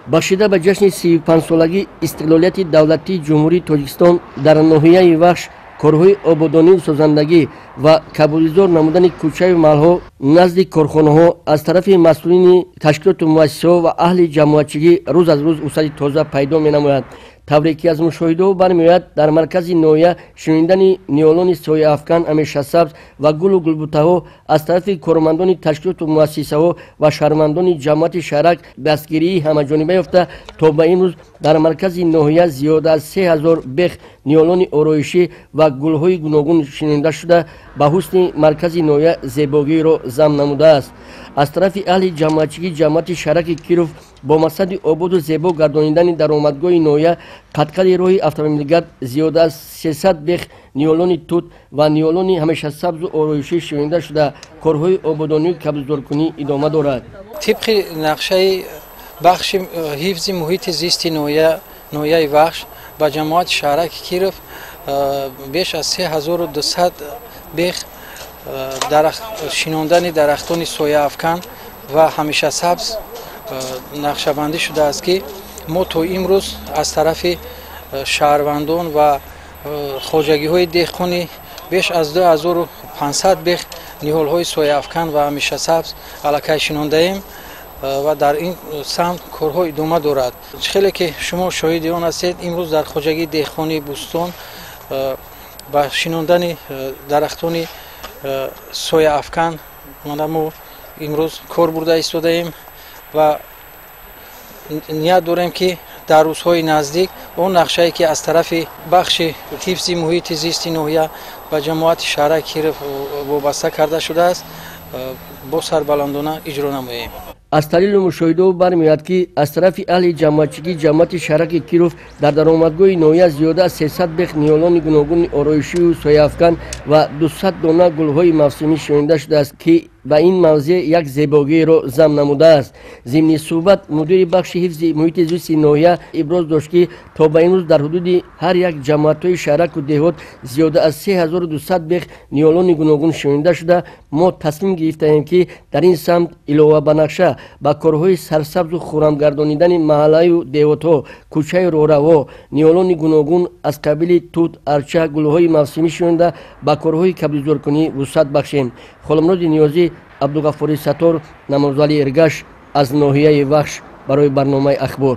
Бахшида ба ҷашни 35-солагии истиқлолияти давлатии Ҷумҳурии Тоҷикистон дар ноҳияи Вахш корҳои ободонию созандагӣ ва кабудизор намудани кӯчаю маҳалҳо назди корхонаҳо аз тарафи масъулини ташкилоту муассисаҳо ва аҳли ҷамоатчигӣ рӯз аз рӯз вусъати тоза пайдо менамояд. Тавре ки аз мушоҳидаҳо бармеояд, дар маркази ноҳия шинондани ниҳолони сояафкан, ҳамешасабз ва гулу гулбутаҳо аз тарафи кормандони ташкилоту муассисаҳо ва шаҳрвандони ҷамоати шаҳрак дастгирии ҳамаҷониба ёфта, то ба имрӯз дар маркази ноҳия зиёда аз 3000 бех ниҳолони ороишӣ ва гулҳои гуногун шинонда шуда, ба ҳусни маркази ноҳия зебогиро зам намудааст. Аз тарафи аҳли ҷамоатчигии ҷамоати шаҳраки Киров бо мақсади ободу зебо гардонидани даромадгоҳи ноҳия, қадқади роҳи автомобилгард зиёда аз 300 бех ниҳолони тут ва ниҳолони ҳамешасабзу ороишӣ шинонда шуда, корҳои ободонию кабудизоркунӣ идома дорад. Тибқи нақшаи бахши ҳифзи муҳити зисти ноҳияи Вахш ба ҷамоати шаҳраки Киров беш аз 3200 бех шинондани дарахтони сояафкан ва ҳамешасабз нақшабандӣ шудааст, ки мо то имрӯз аз тарафи шаҳрвандон ва хоҷагиҳои деҳқонӣ беш аз 2500 бех ниҳолҳои сояафкан ва ҳамешасабз аллакай шинондаем ва дар ин самт корҳо идома дорад. Хеле ки шумо шоҳиди он ҳастед, имрӯз дар хоҷагии деҳқонии Бӯстон ба шинондани дарахтони сояафкан мо имрӯз кор бурда истодаем ва ният дорем, ки дар рӯзҳои наздик он нақшае, ки аз тарафи бахши ҳифзи муҳити зисти ноҳия ба ҷамоати шаҳраки Киров вобаста карда шудааст, бо сарбаландона иҷро намоем. Аз таҳлилу мушоҳидаҳо бармеояд, ки аз тарафи аҳли ҷамоатчигии ҷамоати шаҳраки Киров дар даромадгоҳи ноҳия зиёда аз 300 бех ниҳолони гуногуни ороишию сояафкан ва 200 дона гулҳои мавсимӣ шинонда шудааст, ки ба ин мавзеъ як зебогиро зам намудааст. Зимни суҳбат мудири бахши ҳифзи муҳити зисти ноҳия иброз дошт, ки то ба имрӯз дар ҳудуди ҳар як ҷамоатҳои шаҳраку деҳот зиёда аз 3200 бех ниҳолони гуногун шинонда шуда, мо тасмим гирифтаем, ки дар ин самт илова ба нақша ба корҳои сарсабзу хуррамгардонидани маҳаллаю деҳотҳо, кӯчаю роҳравҳо ниҳолони гуногун аз қабили тут, арча, гулҳои мавсимӣ шинонда, ба корҳои кабудизоркунӣ вусъат бахшем. Холмуроди Ниёзӣ, Абдуғаффори Саттор, Намозали Эргаш аз ноҳияи Вахш барои барномаи Ахбор.